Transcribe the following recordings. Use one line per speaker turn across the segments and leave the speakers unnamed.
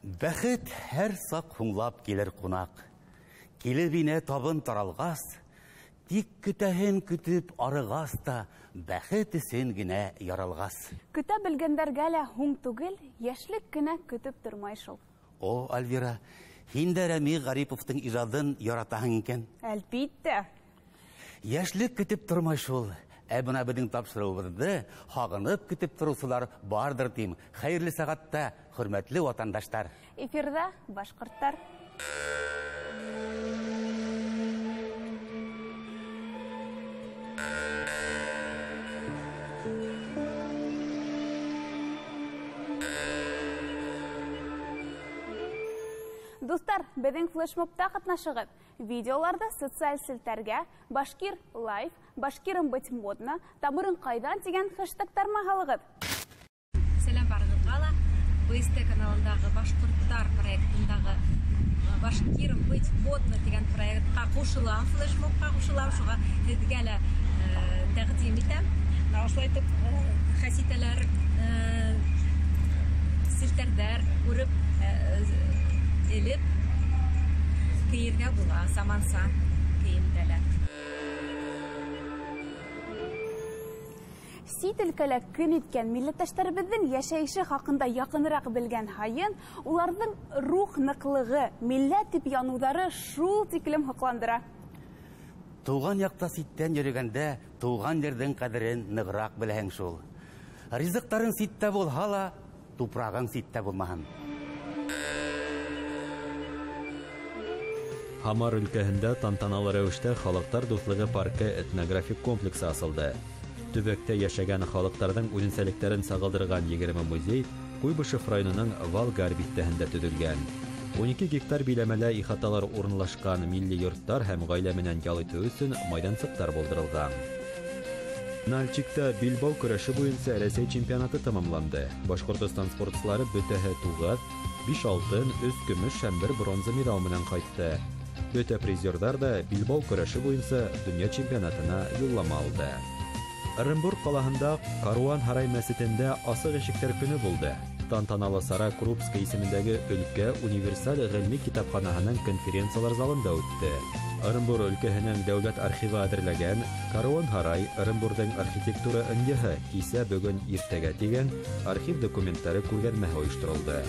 Бәхет һәр саҡ һуңлап килер ҡунаҡ. Килеп инә табын таралғас, тик көтәһен көтөп арығас та, бәхет өсөн генә яралғас.
Көтә белгәндәргә лә һуң түгел, йәшлек кенә көтөп тормай шул.
О, Альвира, һин дә Рәми Ғариповтың ижадын яратаһың икән.
Әлбиттә.
Йәшлек көтөп тормай шул. Ә бына беҙҙең тапшырыуыбыҙҙы һағынып көтөп тороусылар барҙыр тим. Хәйерле сәғәттә, хөрмәтле ватандаштар.
Эфирҙа башҡорттар. Дуҫтар, беҙҙең флешмобта ҡатнашығыҙ. Видеоларҙы социаль селтәргә Башкир лайф, Башкирым быть модно, Тамырың ҡайҙан тигән хэштегтарма һалығыҙ.
Сәләм барығыҙға ла. БСТ каналындағы Башҡорттар проектындағы Башкирым быть модно тигән проектҡа ҡушылам, флешмобҡа ҡушылам, шуға һеҙгә лә тәҡдим итәм. Мына ошолай итеп хәситәләр, селтәрҙәр үреп, элеп кейергә була, заманса кейемдә лә.
Сит өлкәлә көн иткән милләттәштәребеҙҙең йәшәйеше хаҡында яҡыныраҡ белгән һайын, уларҙың рух ныҡлығы, милләт тип яныуҙары шул тиклем һоҡландыра.
Тыуған яҡта ситтән йөрөгәндә тыуған ерҙең ҡәҙерен нығыраҡ беләһең шул. Ризыҡтарың ситтә булһа ла, тупрағың ситтә булмаһын.
Һамар өлкәһендә тантаналы рәүештә Халыҡтар дуҫлығы паркы этнографик комплексы асылды. Төбәктә йәшәгән халыҡтарҙың үҙенсәлектәрен сағылдырған 20 музей Куйбышев районының Волгарь биҫтәһендә төҙөлгән. 12 гектар биләмәлә ихаталар урынлашҡан милли йорттар һәм ғаилә менән ял итеү өсөн майҙансыҡтар булдырылған. Нальчикта билбау көрәше буйынса Рәсәй чемпионаты тамамланды. Башҡортостан спортсылары бөтәһе 9, 5 алтын, 3 көмөш һәм 1 бронза миҙал менән ҡайтты. Бөтә призерҙар да билбау көрәше буйынса донъя чемпионатына юллама алды. Ырымбур ҡалаһында Каруан һарай мәсетендә асыҡ ишектәр көнө булды. Тантаналы сара Крупская исемендәге өлкә универсаль ғилми китапханаһының конференциялар залында үтте. Ырымбур өлкәһенең дәүләт архивы әҙерләгән Каруан һарай Ырымбурҙың архитектура ынйыһы кисә, бөгөн, иртәгә тигән архив документтары күргәҙмәһе ойошторолдо.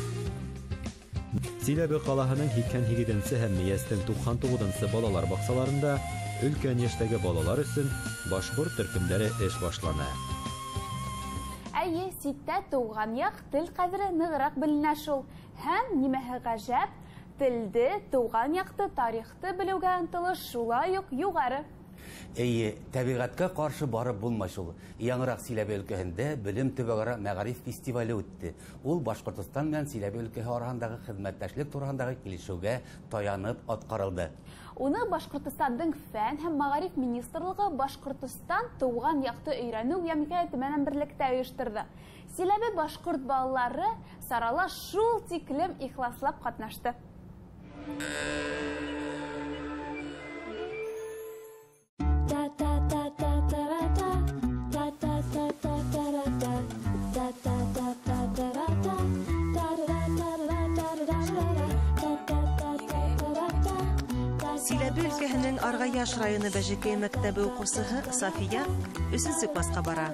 Силәбе ҡалаһының 88-нсе һәм Мейәстең 99-нсы балалар баҡсаларында өлкән йәштәге балалар өсөн башҡорт төркөмдәре эш башланы.
Әйе, ситтә тыуған яҡ тел ҡәҙере нығыраҡ беленә шул. Һәм нимәһе ғәжәп, телде, тыуған яҡты, тарихты белеүгә ынтылыш шулай уҡ юғары.
Эйе, тәбиғәткә ҡаршы барып булмай шул. Яңыраҡ Силәбе өлкәһендә Белем төбәк-ара мәғариф фестивале үтте. Ул Башҡортостан менән Силәбе өлкәһе араһындағы хеҙмәттәшлек тураһындағы килешеүгә таянып атҡарылды.
Уны Башҡортостандың фән һәм мәғариф министрлығы Башҡортостан тыуған яҡты өйрәнеү йәмғиәте менән берлектә ойошторҙо. Силәбе башҡорт балалары сарала шул тиклем ихласлап ҡатнашты.
Силәбе өлкәһенең Арғаяш районы Бәжекәй мәктәбе уҡыусыһы Сафия 3-нсе класҡа бара.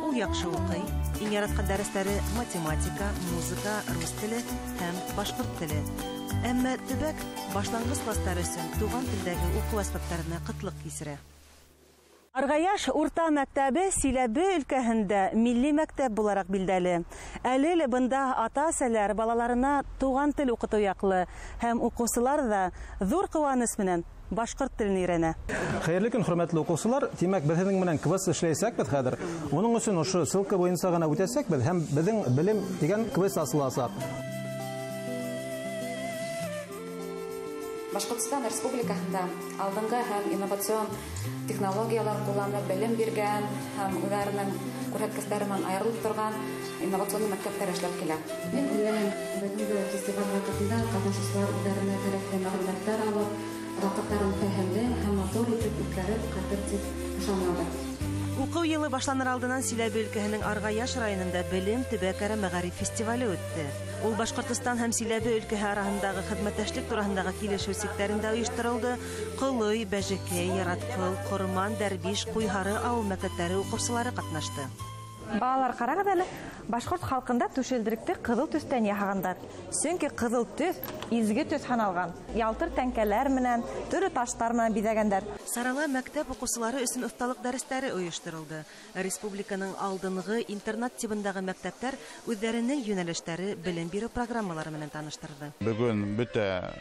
Ул яҡшы уҡый. Иң яратҡан дәрестәре математика, музыка, рус теле һәм башҡорт теле. Әммә төбәк башланғыс кластар өсөн туған телдәге уҡыу әсбаптарына ҡытлыҡ кисерә. Арғаяш урта мәктәбе Силәбе өлкәһендә милли мәктәп булараҡ билдәле. Әле лә бында ата-әсәләр балаларына туған тел уҡытыу яҡлы һәм уҡыусылар ҙа ҙур ҡыуаныс менән башҡорт телен өйрәнә.
Хәйерле көн, хөрмәтле уҡыусылар. Тимәк, беҙ һеҙҙең менән квест эшләйәсәкбеҙ хәҙер. Уның өсөн ошо ссылка буйынса ғына үтәсәкбеҙ һәм беҙҙең белем тигән квест асыласаҡ.
Башҡортостан Республикаһында алдынғы һәм инновацион технологиялар ҡулланып белем биргән һәм үҙҙәренең күрһәткестәре менән айырылып торған инновацион мәктәптәр эшләп килә. Мин уйлайым, бөгөнгө фестиваль ваҡытында ҡатнашыусылар үҙҙәренә кәрәкле мәғлүмәттәр алып, ваҡыттарын фәһемле һәм матур итеп үткәреп ҡайтыр тип ышанабыҙ.
Уҡыу йылы башланыр алдынан Силәбе өлкәһенең Арғаяш районында Белем төбәк-ара мәғариф фестивале үтте. Ул Башҡортостан һәм Силәбе өлкәһе араһындағы хеҙмәттәшлек тураһындағы килешеү сиктәрендә ойошторолдо. Ҡолой, Бәжекәй, Яратҡол, Ҡорман, Дәрбиш, Ҡуйһары ауыл мәктәптәре уҡыусылары ҡатнашты.
Балалар, ҡарағыҙ әле, башҡорт халҡында түшелдеректе ҡыҙыл төҫтән яһағандар. Сөнки ҡыҙыл төҫ изге төҫ һаналған. Ялтыр тәңкәләр менән, төрлө таштар менән биҙәгәндәр.
Сарала мәктәп уҡыусылары өсөн оҫталыҡ дәрестәре ойошторолдо. Республиканың алдынғы интернат тибындағы мәктәптәр үҙҙәренең йүнәлештәре белем биреү программалары менән таныштырҙы.
Бөгөн бөтә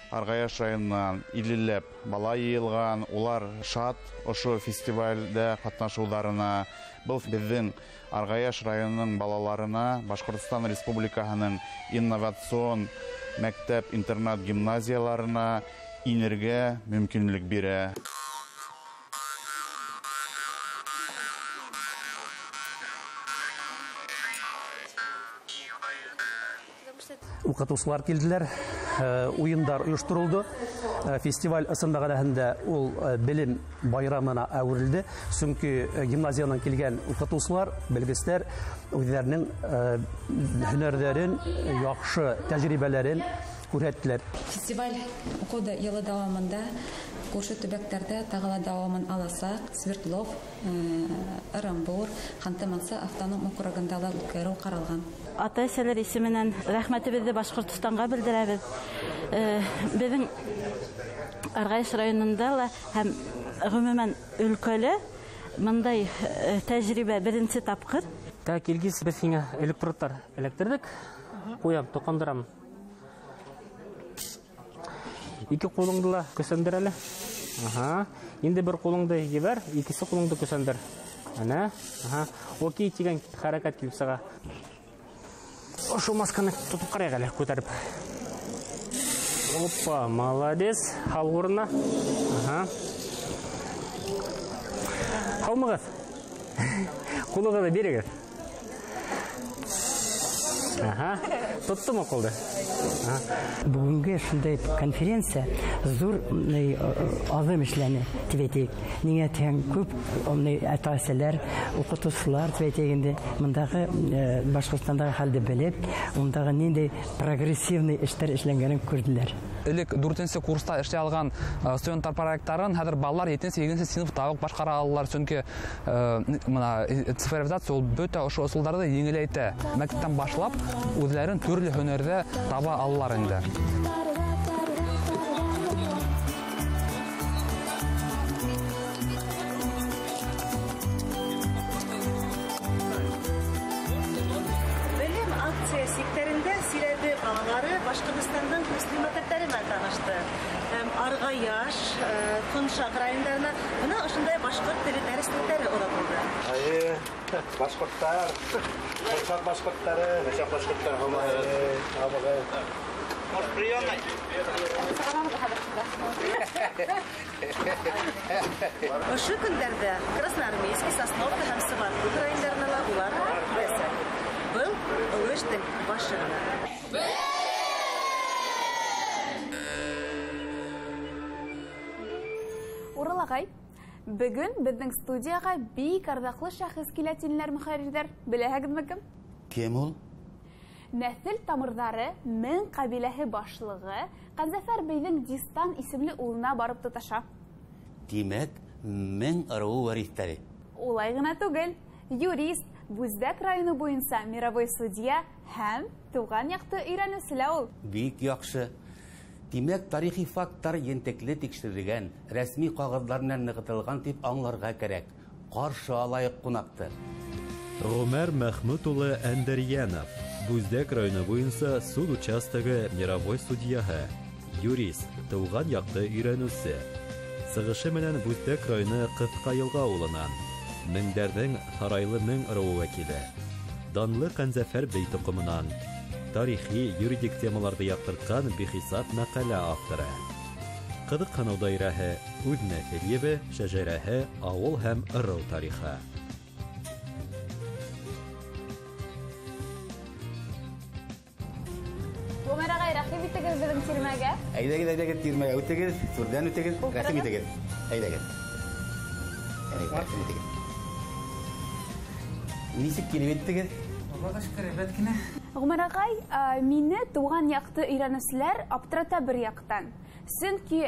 Арғаяш районынан 50-ләп бала йыйылған, улар шат ошо фестивальдә ҡатнашыуҙарына. Был беҙҙең Арғаяш районының балаларына Башҡортостан Республикаһының инновацион мәктәп интернат гимназияларына инергә мөмкинлек бирә.
Уҡытыусылар килделәр, уйындар ойошторолдо. Фестиваль ысын мәғәнәһендә ул белем байрамына әүерелде. Сөнки гимназиянан килгән уҡытыусылар, белгестәр үҙҙәренең һөнәрҙәрен, яҡшы тәжрибәләрен күрһәттеләр.
Фестиваль уҡыу йылы дауамында күрше төбәктәрҙә тағы ла дауамын аласаҡ. Свердлов, Ырымбур, Ханты-Мансы автоном округында ла үткәреү ҡаралған.
Ата-әсәләр исеменән рәхмәтебеҙҙе Башҡортостанға белдерәбеҙ. Беҙҙең Арғаяш районында ла һәм ғөмүмән өлкәлә бындай тәжрибә беренсе тапҡыр.
Так, Илгиз, беҙ һиңә электродтар эләктерҙек. Ҡуям, тоҡандырам. Ике ҡулыңды ла көсәндер әле. Аһа. Инде бер ҡулыңды ебәр, икенсе ҡулыңды көсәндер. Әнә. Аһа. Окей тигән хәрәкәт килеп сыға. Ошо масканы тотоп ҡарайыҡ әле, күтәреп. Опа, молодец. Һал урынына. Аһа. Һаумығыҙ. Ҡулығыҙҙы бирегеҙ. Аһа. Тоттомо ҡулды?
Бөгөнгө шундай конференция ҙур аҙым эшләне, тип әйтәйек. Ниңә тиһәң, күп ата-әсәләр, уҡытыусылар, тип әйтәйек инде, мындағы Башҡортостандағы хәлде белеп, ундағы ниндәй прогрессивный эштәр эшләнгәнен күрҙеләр.
Элек 4-нсе курста эшләй алған студенттар проекттарын хәҙер балалар 7-нсе, 8-нсе синыфта уҡ башҡара алалар, сөнки мына цифровизация ул бөтә ошо ысулдарҙы еңеләйтә. Мәктәптән башлап үҙҙәрен төрлө һөнәрҙә таба алалар инде.
Белем акция сиктәрендә Силәбе балалары Башҡортостандың көслө мәктәптәре менән танышты. Һәм Арғаяш, Ҡоншаҡ райондарына бына ошондай башҡорт теле дәреслектәре оҙатылды.
Эйе, башҡорттар, Ҡоншаҡ башҡорттары, Ҡоншаҡ башҡорттары һаумыһығыҙ. Может, приемный?
Ошо көндәрҙә Красноармейский, Сосновка һәм Сыбаркүл райондарына ла улар киләсәк. Был оло эштең башы ғына.
Урал ағай, бөгөн беҙҙең студияға бик арҙаҡлы шәхес килә тинеләр мөхәррирҙәр. Беләһегеҙме кем?
Кем ул?
Нәҫел тамырҙары Мең ҡәбиләһе башлығы Ҡәнзәфәр бейҙең Дистан исемле улына барып тоташа.
Тимәк, Мең ырыуы вариҫтәре.
Улай ғына түгел. Юрист, Бүздәк районы буйынса мировой судья һәм тыуған яҡты өйрәнеүсе лә ул.
Бик яҡшы. Тимәк, тарихи факттар ентекле тикшерелгән, рәсми ҡағыҙҙар менән нығытылған тип аңларға кәрәк. Ҡаршы алайыҡ ҡунаҡты.
Ғүмәр Мәхмүт улы Әндәрйәнов, Бүздәк районы буйынса суд участогы мировой судьяһы, юрист, тыуған яҡты өйрәнеүсе. Сығышы менән Бүздәк районы Ҡыҫҡа Йылға ауылынан, Меңдәрҙең Һарайлы Мең ырыуы вәкиле, данлы Ҡәнзәфәр бей тоҡомонан, тарихи, юридик темаларҙы яҡтыртҡан бихисап мәҡәлә авторы. Ҡыҙыҡһыныу даирәһе, үҙ нәҫел ебе, шәжәрәһе, ауыл һәм ырыу тарихы.
Ғүмәр ағай, рәхим итегеҙ беҙҙең тирмәгә.
Әйҙәгеҙ, әйҙәгеҙ, тирмәгә үтегеҙ, түрҙән үтегеҙ, рәхим итегеҙ. Әйҙәгеҙ. Рәхим итегеҙ. Нисек килеп еттегеҙ?
Аллаға шөкөр, әйбәт кенә.
Ғүмәр ағай, мине тыуған яҡты өйрәнеүселәр аптырата бер яҡтан. Сөнки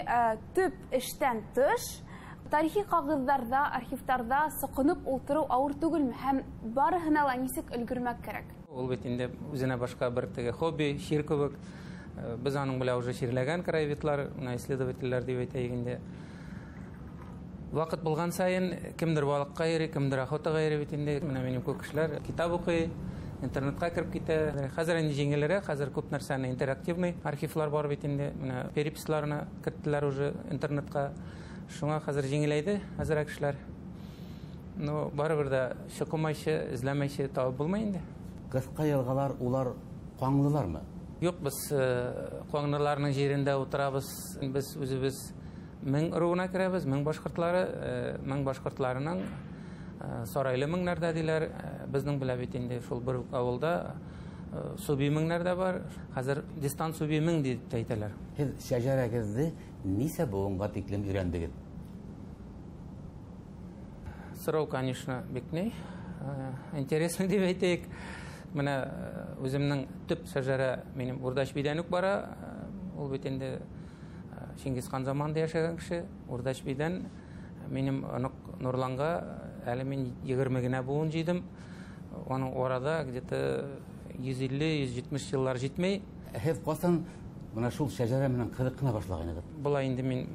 төп эштән тыш тарихи ҡағыҙҙарҙа, архивтарҙа соҡоноп ултырыу ауыр түгелме һәм барыһына ла нисек өлгөрмәк кәрәк?
Ул бит инде үҙенә башҡа бер теге хобби, шир кеүек. Беҙ аның белән уже ширләгән краеведлар, исследователләр тип әйтәйек инде. Ваҡыт булған сайын кемдер балыҡҡа йөрөй, кемдер охотаға йөрөй бит инде. Менә минең күп кешеләр китап уҡый, интернетҡа кереп китә. Хәҙер инде еңелерәк, хәҙер күп нәрсәне интерактивный архивлар бар бит инде. Менә переписьларны керттеләр уже интернетҡа. Шуңа хәҙер еңеләйҙе әҙерәк кешеләр. Но барыбер ҙә шоҡомайсы, эҙләмәйсе табып булмай инде.
Ҡыҫҡа йылғалар улар ҡуаңлылармы?
Юҡ, беҙ ҡуаңлыларның ерендә ултырабыҙ. Беҙ үҙебеҙ мең ырыуына керәбеҙ, мең башҡортлары, мең башҡортларының сарайлы меңнәрҙә тиләр. Беҙҙең белә бит инде шул бер үк ауылда суби меңнәр ҙә бар. Хәҙер дистан суби мең тип тә әйтәләр.
Һеҙ шәжәрәгеҙҙе нисә быуынға тиклем өйрәндегеҙ?
Сорау, конечно, бик ни интересный тип әйтәйек. Менә үҙемдең төп шәжәрә минең Урдаш бидән үк бара. Ул бит инде Чингисхан заманында йәшәгән кеше. Урдаш бидән минең оноҡ Нурланға әле мин 20 генә быуын жыйҙым. Уның арада где-то 150-170 йыллар етмәй.
Һеҙ ҡасан бына шул шәжәрә менән ҡыҙыҡына башлағанығыҙ?
Былай инде мин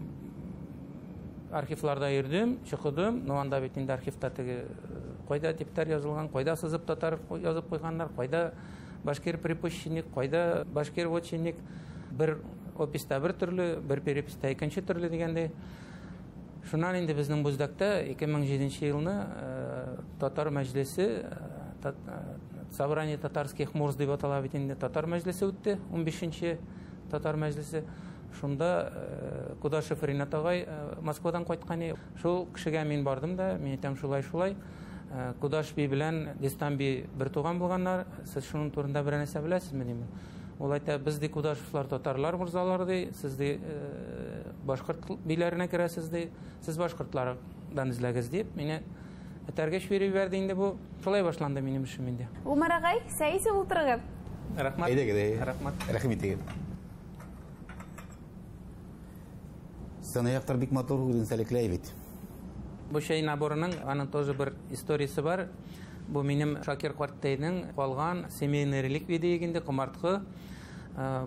архивларда йөрҙөм, чоҡодом. Но анда бит инде архивта теге ҡайҙа типтәр яҙылған, ҡайҙа сызып татар яҙып ҡуйғандар, ҡайҙа башкир припущенник, ҡайҙа башкир вотчинник. Бер описта бер төрлө, бер переписта икенсе төрлө дигәндәй. Шунан инде беҙҙең Буздакта 2007 йылны татар мәжлесе, собрание татарских мурз тип атала бит инде, татар мәжлесе үтте, 15-нче татар мәжлесе. Шунда Кудашев Ринат ағай Москвадан ҡайтҡан. Шул кешегә мин барҙым да, мин әйтәм шулай-шулай. Кудаш би белән Дистан би бер туған булғаннар, сеҙ шуның турында берәр нәрсә беләсезме тимен. Ул әйтә, беҙ ди Кудашевлар татарлар мырзалар ди, сеҙ ди башҡорт биләренә керәсез ди, сеҙ башҡортларҙан эҙләгеҙ тип мине этәргес биреп ебәрҙе инде бу. Шулай башланды минең эшем инде.
Ғүмәр ағай, сәй эсеп ултырығыҙ.
Рәхмәт.
Әйҙәгеҙ,
рәхмәт.
Рәхим итегеҙ. Сынаяҡтар бик матур, үҙенсәлекле бит.
Бу чәй наборының аның тоже бер историясы бар. Бу минем Шакир ҡарттайҙың ҡалған семейный реликвия дигәндә ҡомартҡы.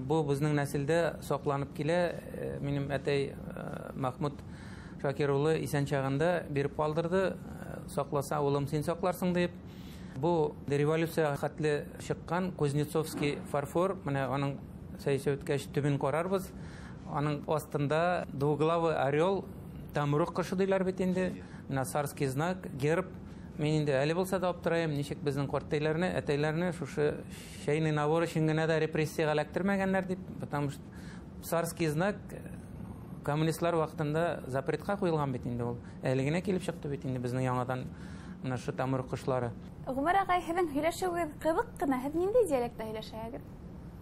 Бу беҙҙең нәҫелдә саҡланып килә. Минем әтәй Махмуд Шакир улы иҫән чағында биреп ҡалдырҙы. Саҡласа, улым, һин саҡларсың тип. Бу революция хәтле сыҡҡан Кузнецовский фарфор. Менә аның сәй эсеп үткәс төбөн ҡарарбыҙ. Аның астында двуглавый орел, тамрук ҡош тиләр бит инде. Менә царский знак, герб. Мин инде әле булса да аптырайым, нисек беҙҙең ҡарттайларны, әтәйләрне шушы чәйный набор өсөн генә дә репрессияға эләктермәгәннәр дип, потому что царский знак коммунистлар ваҡытында запретҡа ҡуйылған бит инде ул. Әле генә килеп сыҡты бит инде беҙҙең яңадан менә шу тамыр ҡошлары.
Ғүмәр ағай, һеҙҙең һөйләшеүегеҙ ҡыҙыҡ ҡына. Һеҙ ниндәй диалектта һөйләшәһегеҙ?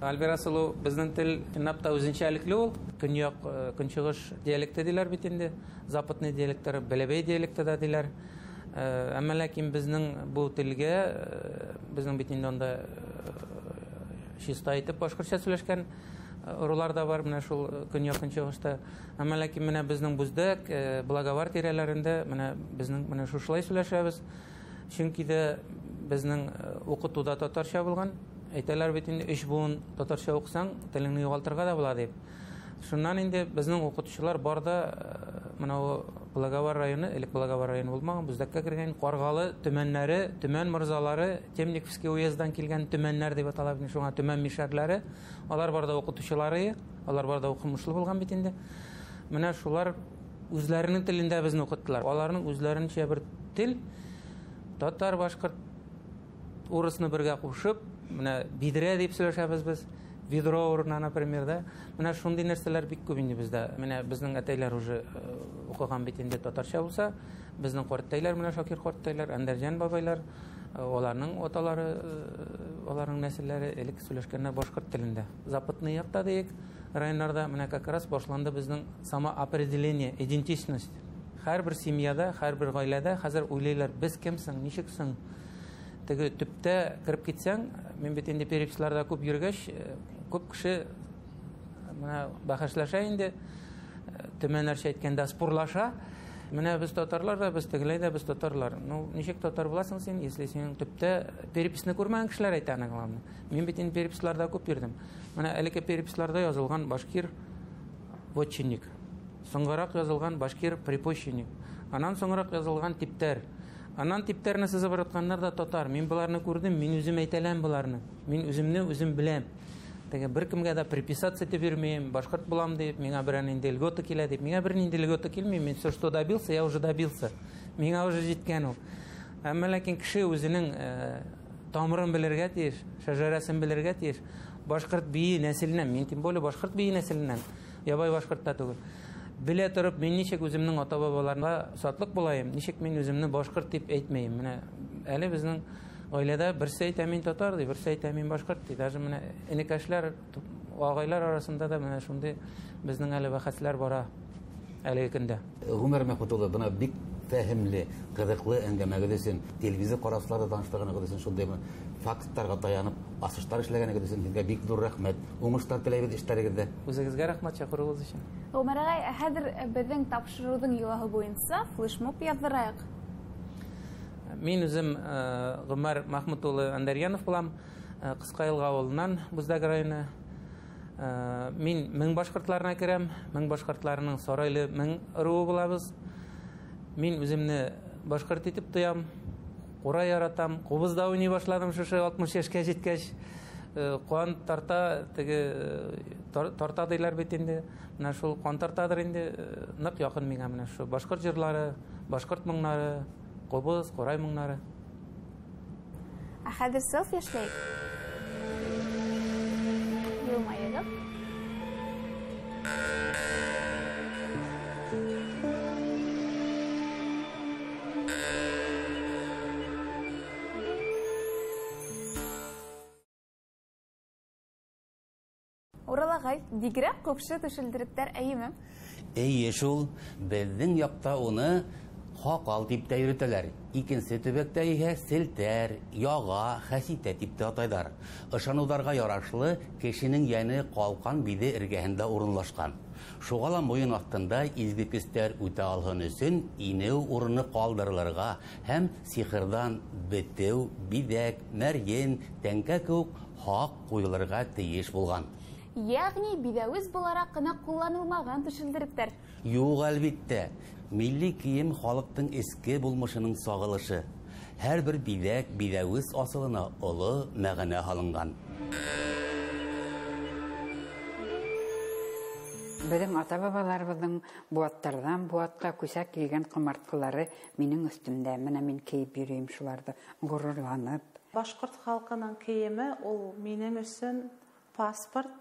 Альбера Сылыу, беҙҙең тел чынлап та үҙенсәлекле ул. Көньяҡ, көнсығыш диалекты тиләр бит инде. Западный диалекттар, Бәләбәй диалекты да тиләр. Әммә ләкин беҙҙең был телгә, беҙҙең бит инде унда чиста итеп башҡортса һөйләшкән ырулар да бар, менә шул көньяҡ көнсығышта. Әммә ләкин менә беҙҙең Буздак, Благовар тирәләрендә менә беҙҙең менә шушылай һөйләшәбеҙ. Сөнки дә беҙҙең уҡытыуҙа татарса булған. Әйтәләр бит инде, өс быуын татарса уҡыһаң, телеңде юғалтырға да була тип. Шунан инде беҙҙең уҡытыусылар бар да, менә ул Благовар районы, элек Благовар районы булмаған, Буздакка кергән Ҡарғалы төмәннәре, төмән мырзалары, Темниковский уездан килгән төмәннәр дип атала бит, шуңа төмән мишәрләре, алар бар да уҡытыусылары, алар бар да уҡымышлы булған бит инде. Менә шулар үзләренең телендә безне уҡыттылар. Аларның үзләренчә бер тел, татар, башҡорт, урысны бергә ҡушып, менә биҙрә дип һөйләшәбеҙ без. Ведро урынына, например, да. Менә шундый нәрсәләр бик күп инде бездә. Менә безнең әтәйләр уже уҡыған бит инде татарча булса, безнең ҡарттайлар, менә Шакир ҡарттайлар, Әндәрҗан бабайлар, аларның аталары, аларның нәселләре элек сөйләшкәннәр башҡорт телендә. Западный яҡта дейек, районнарда менә как раз башланды безнең самоопределение, идентичность. Һәр бер семьяда, һәр бер ғаиләдә хәзер уйлайлар, без кемсең, ничексең Теге төптә кереп китсәң, мин бит инде переписларда күп йөргәч, күп кеше менә бәхәсләшә инде, төмәннәрчә әйткәндә спорлаша. Менә без татарлар да, без тегеләй дә, без татарлар. Ну, ничек татар буласың син, если синең төптә переписны күрмәгән кешеләр әйтә аны главное. Мин бит инде переписларда күп йөрдем. Менә элекке переписларда язылган башкир вотчинник, соңгырак язылган башкир припощенник, аннан соңрак язылган типтәр. Аннан типтәрне сызып ыргытканнар да татар. Мин боларны күрдем, мин үзем әйтәләм боларны. Мин үземне үзем беләм. Теге бер кемгә дә приписаться итеп йөрмим, башкорт булам дип, миңа берәр нинди льгота килә дип, миңа бер нинди льгота килми, мин все, что добился, я уже добился. Миңа уже җиткән ул. Әмма ләкин кеше үзенең тамырын белергә тиеш, шәҗәрәсен белергә тиеш. Башкорт бии нәселеннән, мин тем более башкорт бии нәселеннән, ябай башкорт та түгел. Белә торып, мин ничек үземнең ата-бабаларыма сатлык булайым, ничек мин үземне башкорт дип әйтмәйем. Менә әле безнең гаиләдә берсе әйтә мин татар ди, берсе әйтә мин башкорт ди. Даже менә энекәшләр, агайлар арасында да менә шундый безнең әле бәхәсләр бара әлеге көндә.
Гомәр Мәхмүт улы, бына бик фәһемле, кызыклы әңгәмәгез өчен, телевизор караучылар да таныштырганыгыз өчен, шундый фактларга таянып, асыштар эшләгәнегез өчен сезгә бик зур рәхмәт. Уңышлар теләйбез эшләрегездә.
Үзегезгә рәхмәт чакыруыгыз өчен.
Гомәр агай, хәзер безнең тапшыруның йолаһы буенча флешмоб яздырайык.
Мин үзем Гомәр Мәхмүт улы Андәрьянов булам, Кыска Елга авылыннан, Бүздәк районы. Мин мең башкортларына керәм, мең башкортларының Сарайлы мең ыруы булабыз. Мин үземне башкорт итеп тоям, курай яратам, кубызда уйный башладым шушы 60 яшькә җиткәч. Кан тарта, теге тарта диләр бит инде. Менә шул кан тартадыр инде, нык якын миңа менә шу башкорт җырлары, башкорт моңнары, кубыз, курай моңнары.
Ә хәзер селфи эшләйек. Елмаегыз. Урал ағай, бигерәк ҡупшы түшелдеректәр әйеме?
Эйе шул, беҙҙең яҡта уны һаҡал тип тә йөрөтәләр. Икенсе төбәктә иһә селтәр, яға, хәситә тип тә атайҙар. Ышаныуҙарға ярашлы, кешенең йәне ҡалҡан биҙе эргәһендә урынлашҡан. Шуға ла муйын аҫтында изге көстәр үтә алһын өсөн инеү урыны ҡалдырылырға һәм сихырҙан бетеү, биҙәк, мәрйен, тәңкә кеүек һаҡ ҡуйылырға тейеш булған.
Ягъни биҙәүес булараҡ ҡына ҡулланылмаған түшелдеректәр.
Юҡ, әлбиттә. Милли кейем халыҡтың эске булмышының сағылышы. Һәр бер биҙәк биҙәүес асылына оло мәғәнә һалынған.
Беҙҙең ата-бабаларыбыҙҙың быуаттарҙан быуатҡа күсә килгән ҡомартҡылары минең өҫтөмдә. Менә мин кейеп йөрөйөм шуларҙы, ғорурланып.
Башҡорт халҡының кейеме ул минең өсөн паспорт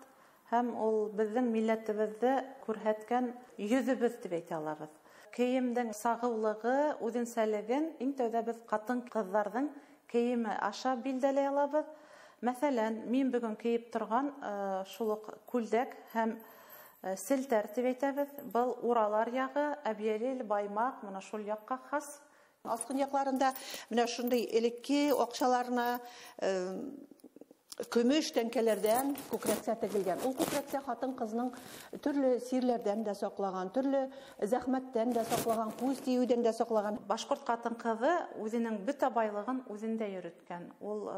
һәм ул беҙҙең милләтебеҙҙе күрһәткән йөҙөбөҙ тип әйтә алабыҙ. Кейемдең сағыулығы, үҙенсәлеген иң тәүҙә беҙ ҡатын-ҡыҙҙарҙың кейеме аша билдәләй алабыҙ. Мәҫәлән, мин бөгөн кейеп торған шул уҡ күлдәк һәм селтәр тип әйтәбеҙ. Был Уралар яғы, Әбйәлил, Баймаҡ, мына шул яҡҡа хас.
Асҡын яҡларында менә шундай элекке аҡсаларына көмөш тәңкәләрҙән күкрәксә тегелгән. Ул күкрәксә хатын-ҡыҙның төрлө сирләрҙән дә саҡлаған, төрлө зәхмәттән дә саҡлаған, күҙ тейеүҙән дә саҡлаған.
Башҡорт ҡатын-ҡыҙы үҙенең бөтә байлығын үҙендә йөрөткән. Ул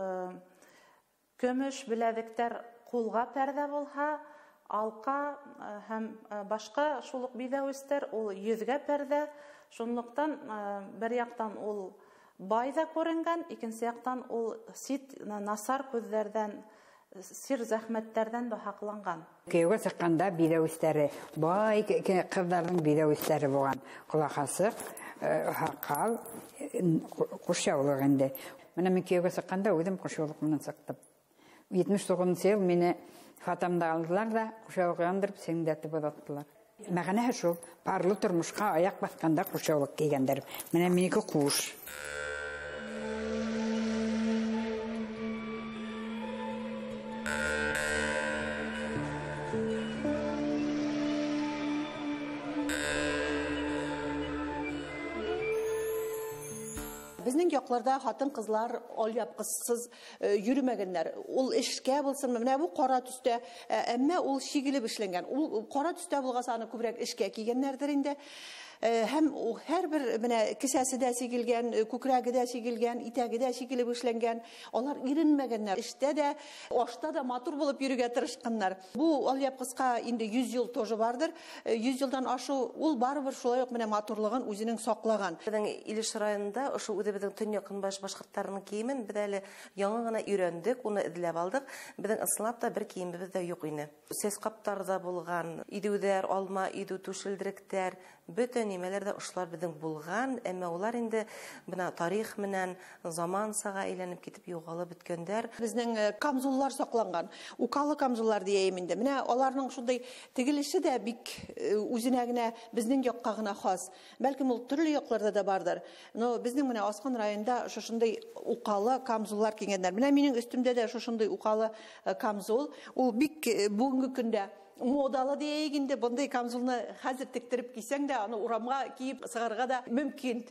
көмөш беләҙектәр ҡулға пәрҙә булһа, алҡа һәм башҡа шул уҡ биҙәүестәр ул йөҙгә пәрҙә. Шунлыҡтан бер яҡтан ул бай ҙа күренгән, икенсе яҡтан ул сит насар күҙҙәрҙән, сир зәхмәттәрҙән дә һаҡланған.
Кейәүгә сыҡҡанда биҙәүестәре, бай ҡыҙҙарҙың биҙәүестәре булған. Ҡолаҡасыҡ, һаҡал, ҡушяулыҡ инде. Менә мин кейәүгә сыҡҡанда үҙем ҡушяулыҡ менән сыҡтым. 79-нсы йыл мине фатамда алдылар ҙа ҡушяулыҡ яндырып сеңдәтеп оҙаттылар. Мәғәнәһе шул, парлы тормошҡа аяҡ баҫҡанда ҡушяулыҡ кейгәндәр. Менә минеке ҡуш.
Безнең якларда хатын-кызлар алъяпкысыз йөрмәгәннәр. Ул эшкә булсын, менә бу кара төстә, әмма ул шигелеп эшләнгән. Ул кара төстә булгаса аны күбрәк эшкә кигәннәрдер инде. Һәм һәрбер менә кесәсе дә сигелгән, күкрәге дә сигелгән, итәге дә сигелеп эшләнгән. Алар иренмәгәннәр. Эштә дә, ашта да матур булып йөрергә тырышканнар. Бу алъяпкыска инде 100 ел тоже бардыр. 100 елдан ашу ул барыбер шулай ук менә матурлыгын үзенең саклаган.
Безнең Илеш районында ошо үҙебеҙҙең төньяҡ-көнбайыш башҡорттарының кейемен беҙ әле яңы ғына өйрәндек, уны эҙләп алдыҡ. Беҙҙең ысынлап та бер кейемебеҙ ҙә юҡ ине. Сәсҡаптар ҙа булған, иҙеүҙәр, алма иҙеү, түшелдеректәр, бөтә нимәләр ҙә ошолар беҙҙең булған, әммә улар инде бына тарих менән замансаға әйләнеп китеп юғалып бөткәндәр.
Безнең камзуллар саҡланған, укалы камзуллар тием инде. Менә аларның шундай тегелеше дә бик үзенә генә, безнең яҡҡа ғына хас. Бәлкем ул төрлө яҡларҙа да барҙыр. Но безнең менә Асҡан районында шушындай укалы камзуллар кигәннәр. Менә минең өҫтөмдә дә шушындай укалы камзул. Ул бик бүгенге көндә модалы дейек инде. Бындай камзулны хәзер тектереп кисәң дә, аны урамға киеп сығарга да мөмкин.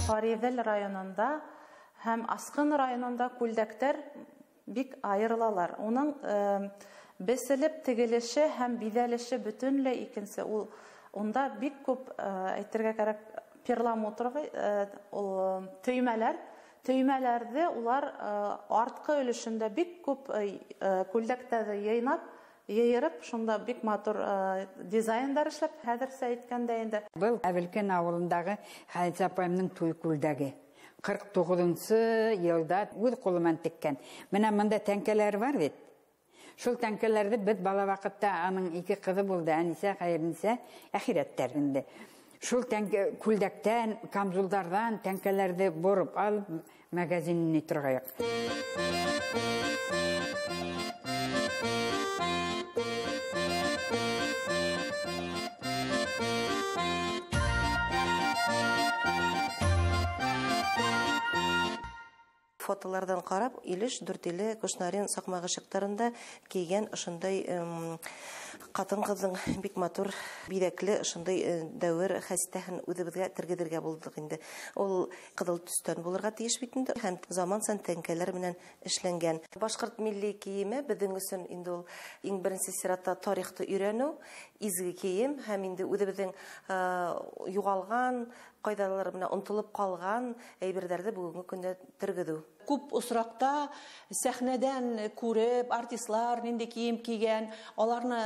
Ҡариҙел районында һәм Асҡын районында күлдәктәр бик айырылалар. Уның беселеп тегелеше һәм биҙәлеше бөтөнләй икенсе. Ул унда бик күп, әйтергә кәрәк, перламутровый ул төймәләр, төймәләрҙе улар артҡы өлөшөндә бик күп күлдәктәрҙе йыйнап, йыйырып, шунда бик матур дизайндар эшләп, хәҙерсә әйткәндә инде.
Был Әбелкен ауылындағы Хәҙисә апайымдың туй күлдәге. 49-нсы йылда үҙ ҡулы менән теккән. Менә бында тәңкәләр бар бит. Шул тәңкәләрҙе беҙ бала ваҡытта, аның ике ҡыҙы булды, Әнисә, Хәйерниса, әхирәттәр инде. Шул күлдәктән, камзулдарҙан тәңкәләрҙе бороп алып магазинне торғайыҡ.
Фотоларҙан ҡарап, Илеш, Дүртөйлө, Кушнарин, Саҡмағыш яҡтарында кейгән ошондай ҡатын-ҡыҙҙың бик матур биҙәкле ошондай дәүер хәстәһен үҙебеҙгә тергеҙергә булдыҡ инде. Ул ҡыҙыл төстән булырға тейеш бит инде, һәм замансан тәңкәләр менән эшләнгән. Башҡорт милли кейеме беҙҙең өсөн инде ул иң беренсе сиратта тарихты өйрәнеү, изге кейем һәм инде үҙебеҙҙең юғалған, ҡайҙалар менән онотолоп ҡалған әйберҙәрҙе бөгөнгө көндә тергеҙеү.
Күп осраҡта сәхнәдән күреп, артистлар ниндәй кейем кейгән, аларны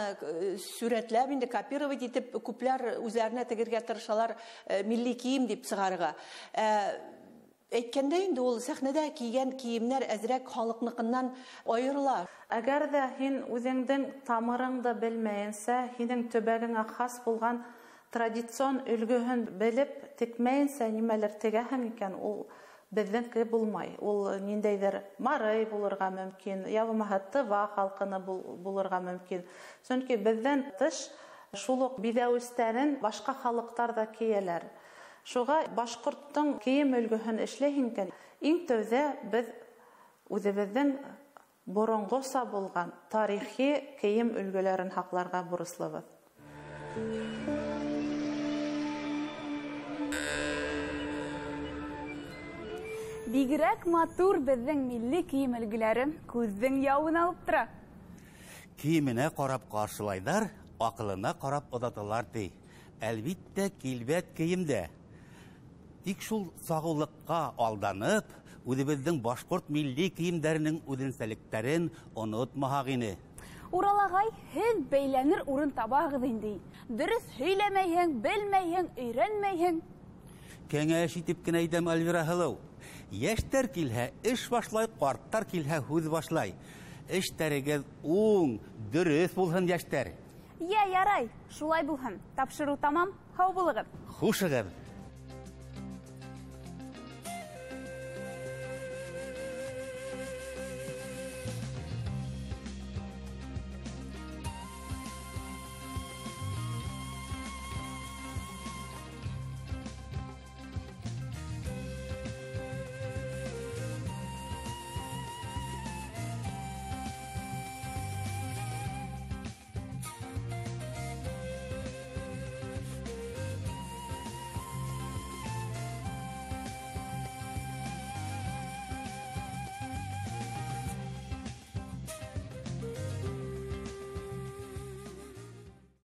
сүрәтләп, инде копировать итеп, күпләр үҙләренә тегергә тырышалар милли кейем дип сығарырға. Әйткәндә инде ул сәхнәдә кейгән кейемдәр әҙерәк халыҡныҡынан айырыла.
Әгәр ҙә һин үҙеңдең тамырыңды белмәйенсә, һинең төбәгеңә хас булған традицион өлгөһөн белеп текмәйенсә нимәлер тегәһең икән, ул беҙҙеңке булмай. Ул ниндәйҙер марый булырға мөмкин, я булмаһа тыва халҡыны булырға мөмкин. Сөнки беҙҙән тыш шул уҡ биҙәүестәрен башҡа халыҡтар ҙа кейәләр. Шуға башҡорттоң кейем өлгөһөн эшләйһең икән, иң тәүҙә беҙ үҙебеҙҙең боронғоса булған тарихи кейем өлгөләрен һаҡларға бурыслыбыҙ.
Бигерәк матур беҙҙең милли кейем өлгөләре күҙҙең яуын алып тора.
Кейеменә ҡарап ҡаршылайҙар, аҡылына ҡарап оҙаталар ти. Әлбиттә, килбәт кейемдә. Тик шул сағыулыҡҡа алданып, үҙебеҙҙең башҡорт милли кейемдәренең үҙенсәлектәрен онотмаһаҡ ине.
Урал ағай, һеҙ бәйләнер урын табаһығыҙ инде. Дөрөҫ һөйләмәйһең, белмәйһең, өйрәнмәйһең.
Кәңәш итеп кенә әйтәм, Альвира һылыу. Йәштәр килһә эш башлай, ҡарттар килһә һүҙ башлай. Эштәрегеҙ уң, дөрөҫ булһын, йәштәр.
Йә, ярай, шулай булһын. Тапшырыу тамам, һау булығыҙ.
Хушығыҙ.